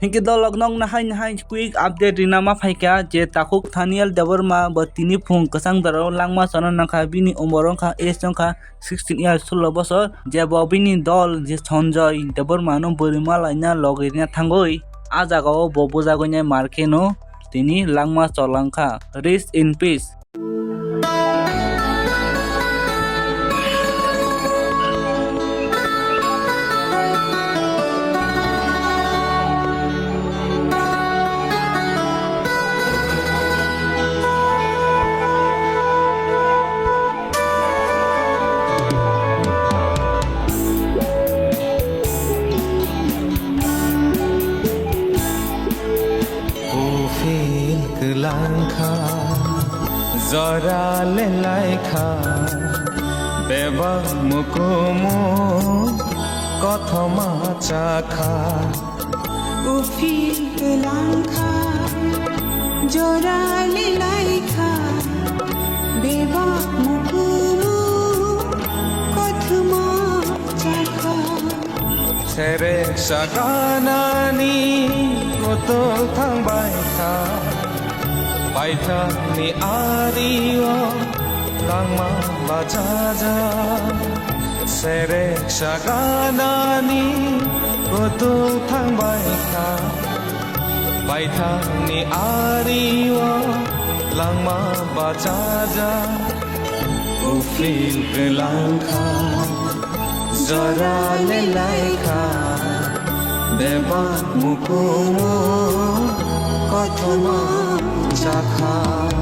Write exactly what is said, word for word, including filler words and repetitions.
Hinkhe dolok nokno haini hai quick update rina ma phaikha je takhuk Thaniel Debbarma bo tini phung kwchang doro langma chana nangkha, bini umor wngkha age wngkha sixteen years, sullo bosor, je bo bini dol je Sanjoy Debbarma no bwrwi ma laina logwi rina thangwi ah jagao bo bujagwi nai mar kheno tini langma cholangkha. Rest in peace. Uphil kwlangkha, jora lelaikha, bebak mukumu kothoma chakha. Uphil kwlangkha, jora lelaikha, bebak mukumu kothoma chakha. Serek saganani kutung thangbai kha, paithakni ario langma bachajak. Serek saganani kutung thangbai kha, paithakni ario langma bachajak. Uphil kwlangkha, jora lelaikha, bebak mukumu kothoma chakha.